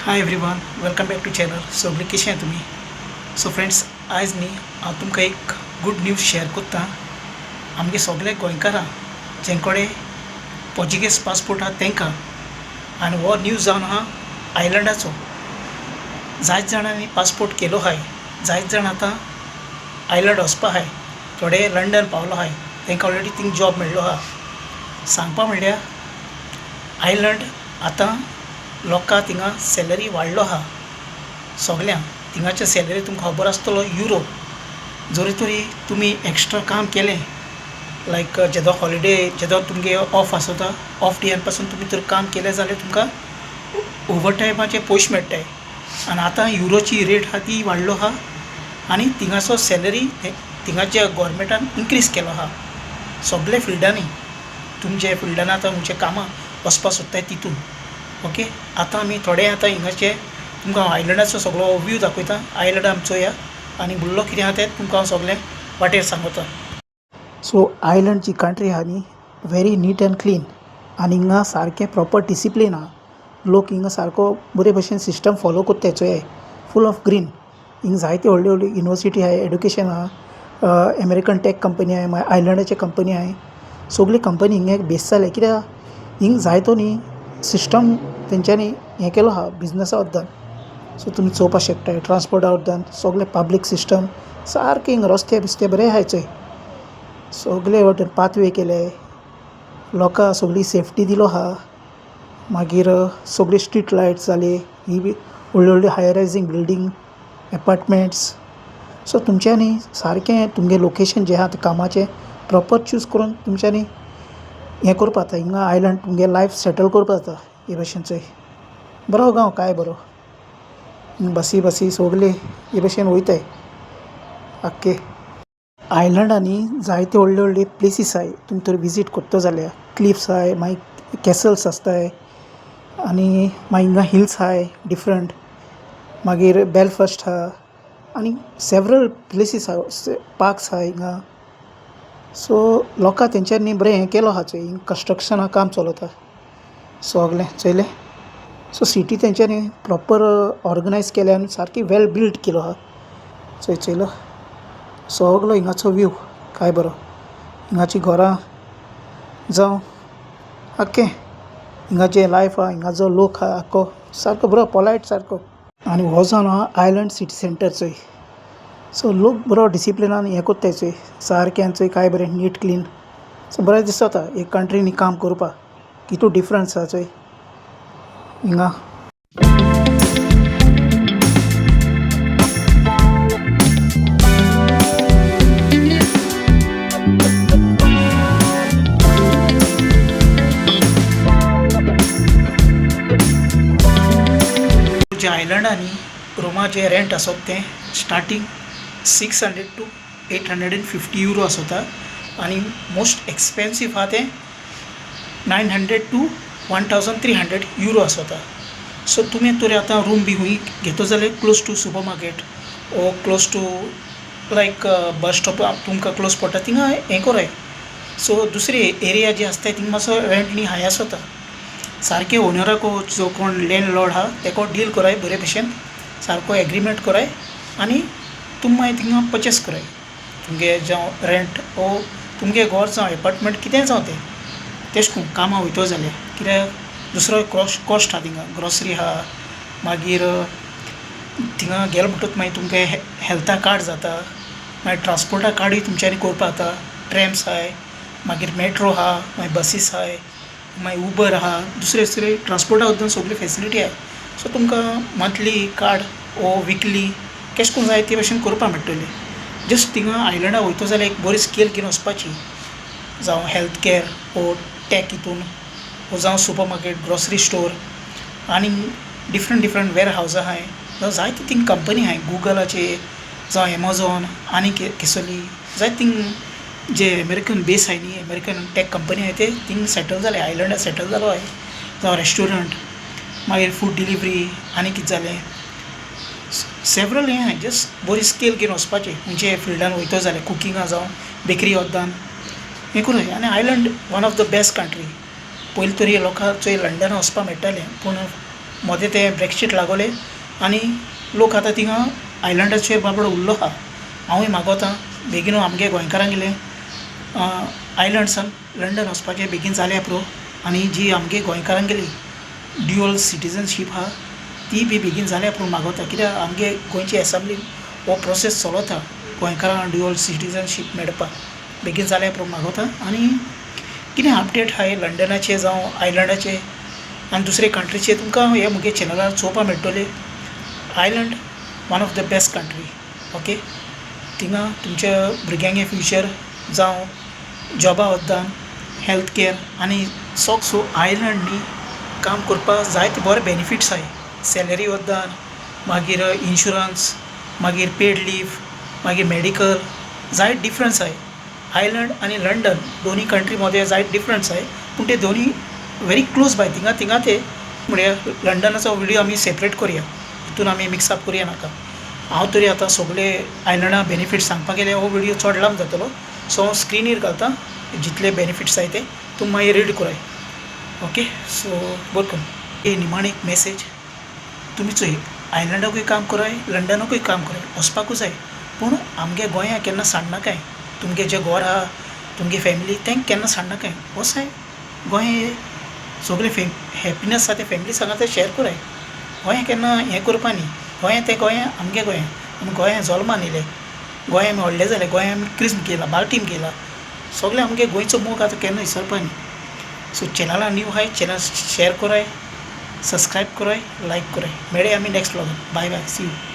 Hi everyone, welcome back to channel. सगळीं कशें आहा तुमी? सो फ्रेंड्स, आयज न्ही हांव तुमकां एक गूड न्यूज शेअर करता. आमगे सगळे गोंयकारां जें कडेन पोर्चुगीज पासपोर्ट आहा तांकां. आनी हो न्यूज जावन आहा आयलंडाचो. जायते जाणांनी पासपोर्ट केलो आहाय, जायते जाण आतां आयलंड वचपा आहाय, थोडे लंडन पावलो आहाय, तांकां ऑलरेडी थिंग जॉब मेळ्ळो आहा. सांगपा म्हणल्यार आयलंड आतां लोकां थिंगा सॅलरी वाडलो आहा सगल्यांक. थिंगाचे सॅलरी तुमकां खबर आसतलो युरो. जरी तरी तुमी एक्स्ट्रा काम केलें, लायक जेदो हॉलिडे, जेदो तुमगे ऑफ आसता, ऑफ डेयान पासून तुमी तर काम केलें जाल्यार तुमकां ओवर टायमाचे पयशे मेळटाय. आनी आतां युरोची रेट आहा ती वाडलो आहा आनी थिंगाचो सॅलरी थिंगाच्या गोवोरमेंटान इनक्रीज केलो आहा सगळे फिल्डांनी. तुमचे फिल्डान आतां तुमच्या कामां वचपा सोदताय तितून. ओके, आतां आमी थोडे आतां हिंगाचे तुमकां हांव आयलंडाचो सगळो व्यू दाखयता. आयलंड आमचो या आनी उरलो कितें आहा तें तुमकां हांव सगळें वाटेर सांगता. सो आयलंडची कंट्री आहा न्ही व्हेरी नीट एंड क्लीन आनी हिंगा सारकें प्रोपर डिसिप्लीन आहा. लोक हिंगा सारको बरे भशेन सिस्टम फोलो कोत्ताय. चोयाय, फूल ऑफ ग्रीन. हिंगा जायते व्हडली व्हडली युनिवर्सिटी आहाय, एडुकेशन आहा, अमेरिकन टॅक कंपनी आहाय, मागीर आयलंडाचे कंपनी आहाय. सगली कंपनी हिंगा बेस जाले कित्याक हिंग जायतो न्ही सिस्टम तेंच्यांनी हें केलो आहा बिजनसा बद्दल. सो तुमी चोवपा शकताय ट्रांसपोर्टा बद्दल सगलें पब्लीक सिस्टम सारकें. हिंगा रस्ते बिस्ते बरे आहाय चोय, सगले वटेन पाथवे केले, लोकां सगळी सेफ्टी दिलो आहा. मागीर सगळी स्ट्रीट लायट्स जाली, ही बी व्हडली व्हडली हाय रायजींग बिल्डींग, एपार्टमेंट्स. सो तुमच्यांनी सारकें तुमगें लोकेशन जें आहा तें कामाचें प्रोपर चूज करून तुमच्यांनी हें करपा जाता. हिंगा आयलंड तुमगे लायफ सेटल करपा जाता हे भशेन. चोय, बरो गांव, काय बरो. बसी बसी सगले हे भशेन वयताय आख्खे आयलंडांनी. जायते व्हडले व्हडले प्लेसीस आहाय तुमी तर विजीट करता जाल्यार. क्लिफ्स आहाय, मागीर कॅसल्स आसताय आनी मागीर हिंगा हिल्स आहाय डिफरंट, मागीर बेलफास्ट आहा आनी सेवरल प्लेसीस आहा, पार्क्स आहा हिंगा. सो लोकां तेंच्यांनी बरें हें केलो आहा. चोय, हिंग कन्स्ट्रक्शना काम चलता सगलें, चोयलें. सो सिटी तेंच्यांनी प्रोपर ऑर्गनायज केल्या आनी सारकी वेल बिल्ट केलो आहा. चोय, चोयलो सगलो हिंगाचो व्यू, काय बरो. हिंगाची घरां जावं आख्खें हिंगाचें लायफ आहा, हिंगा जो लोक आहा आख्खो सारको बरो पोलायट सारको. आनी हो जावन आहा आयलंड सिटी सेंटर. चोय, सो लोक बरो डिसिप्लिनान हें कोत्ताय. चोय, सारकें चोय, काय बरें नीट क्लीन. सो बरें दिसता एक कंट्रीनी काम करपाक. कितू डिफरंस आहा चोय हिंगा. जे आयलंडांनी रुमाचें रेंट आसत तें starting 600 to 850 euro आसता आनी मोस्ट एक्सपेन्सीव आहा तें 900 to 1300 euro आसता. सो तुमी तर आतां रूम बी खंय घेता जाल्यार close to super market or close to like bus stop तुमकां क्लोज पडटा थिंगा हें कराय. सो दुसरी एरिया जी आसताय थिंगा मातसो रेंट न्ही हाय आसता. सारकें ओनराको, जो कोण लँडलॉर्ड आहा तेको डील कराय बरे भशेन, सारको एग्रीमेंट कराय आनी तुमी मागीर थिंगा पर्चेस कराय तुमगे जावं रेंट ओ तुमगे घर जावं एपार्टमेंट कितेंय जावं तें. तेश कोन्न कामां वयतो जाल्यार कित्याक दुसरो कॉस्ट आहा थिंगा, ग्रोसरी आहा. मागीर थिंगा गेले म्हणटकूच मागीर तुमगे हेल्था कार्ड जाता, मागीर ट्रांसपोर्टा कार्डूय तुमच्यांनी करपा जाता. ट्रॅम्स आहाय, मागीर मेट्रो आहा, मागीर बसीस आहाय, मागीर उबर आहा, दुसरे दुसरे ट्रांसपोर्टा बद्दल सगळी फेसिलिटी आहा. सो तुमकां मंथली कार्ड ओ विकली केश करून जाय ते भशेन करपा मेळटलें. जस्ट थिंगा आयलंडा वयतो जाल्यार एक बरी स्केल घेवन वचपाची, जावं हेल्थ केअर ओ टॅक हितून ओ जावं सुपर मार्केट, ग्रोसरी स्टोर आनी डिफरंट डिफरंट वेर हावजां आहाय. जावं जायती थिंग कंपनी आहाय, गुगलाचे जावं एमेझॉन आनी केसली जायते थिंग जे अमेरिकन बेस आहाय न्ही, अमेरिकन टॅक कंपनी आहाय, ते थिंग सेटल जाले, आयलंडार सेटल जालो आहाय. जावं रेस्टोरंट, मागीर फूड डिलिवरी आनी कितें जालें, सेवरल हें आहाय. जस्ट बरी स्केल घेवन वचपाचें खंयचे फिल्डान वयतो जाल्यार, कुकिंगा जावं बेकरी वद्दान हें करूं. आनी island one of the best country. पयलीं तरी लोकांक चोय लंडना वचपा मेळटालें, पूण मोदें ते ब्रॅक्सीट लागोले आनी लोक आतां थिंगा आयलंडाचेर बाबडो उरलो आहा. हांवूय मागोता बेगीनू आमगे गोंयकारांगेले आयलंडसान लंडन वचपाचें बेगीन जाल्या पुरो आनी जी आमगे गोंयकारांगेली ड्युअल सिटीजनशीप आहा ती बी बेगीन जाल्या पुरो मागोता. कित्याक आमगे गोंयची एसेंब्लीन हो प्रोसेस चलता गोंयकारांक ड्युअल सिटीजनशीप मेळपाक बेगीन जाल्या पुरो मागोता. आनी कितें अपडेट आहाय लंडनाचे जावं आयलंडाचे आनी दुसरे कंट्रीचे तुमकां हे मुगे चॅनलार चोवपाक मेळटले. Ireland one of the best country, okay. थिंगा तुमच्या भुरग्यांगे फ्युचर जावं जॉबा वद्दान हेल्थ केअर आनी सो सो आयलंड न्ही काम करपाक जायते बरे बेनिफिट्स आहाय. सॅलरी वद्दान, मागीर इन्शुरंस, मागीर पेड लीव, मागीर मेडिकल, जायते डिफरंस आहाय. आयलंड आनी लंडन दोनी कंट्री मदें जायते डिफरंस आहाय, पूण ते दोनी वेरी क्लोज बाय. थिंगा थिंगा ते म्हळ्यार लंडनाचो विडियो आमी सेपरेट करया, हितून आमी मिक्सअप करया नाका. हांव तरी आतां सगळे आयलंडा बेनिफिट्स सांगपाक गेल्यार हो विडियो चड लांब जातलो. सो हांव स्क्रिनीर घालता जितले बेनिफिट्स आहाय ते तुमी मागीर रीड कराय. ओके, सो बरें करून ए निमाणी एक मॅसेज, तुमी चोय आयलंडाकूय काम कराय, लंडनाकूय काम कराय, वचपाकूय जाय, पूण आमगे गोंया केन्ना सांडनाकाय. तुमगे जें घर आहा, तुमगे फॅमिली तेंक केन्ना सांडनाकाय. वसाय गोंय, सगळे हॅपिनस आहा ते फॅमिली सांगात शेअर कराय. गोंया केन्ना हें करपा न्ही, गोंया तें गोंया, आमगे गोंया, आमी गोंया जल्मान येयले, गोंया आमी व्हडले जाले, गोंया आमी क्रिज्म केला, बाल्टीम केला, सगळे आमगे गोंयचो मोग आतां केन्ना विसरपा न्ही. सो चॅनला न्यू आहाय, चॅनल शेअर कराय, सबस्क्रायब कराय, लायक कराय. मेळया आमी next व्लॉगान. Bye bye, see you.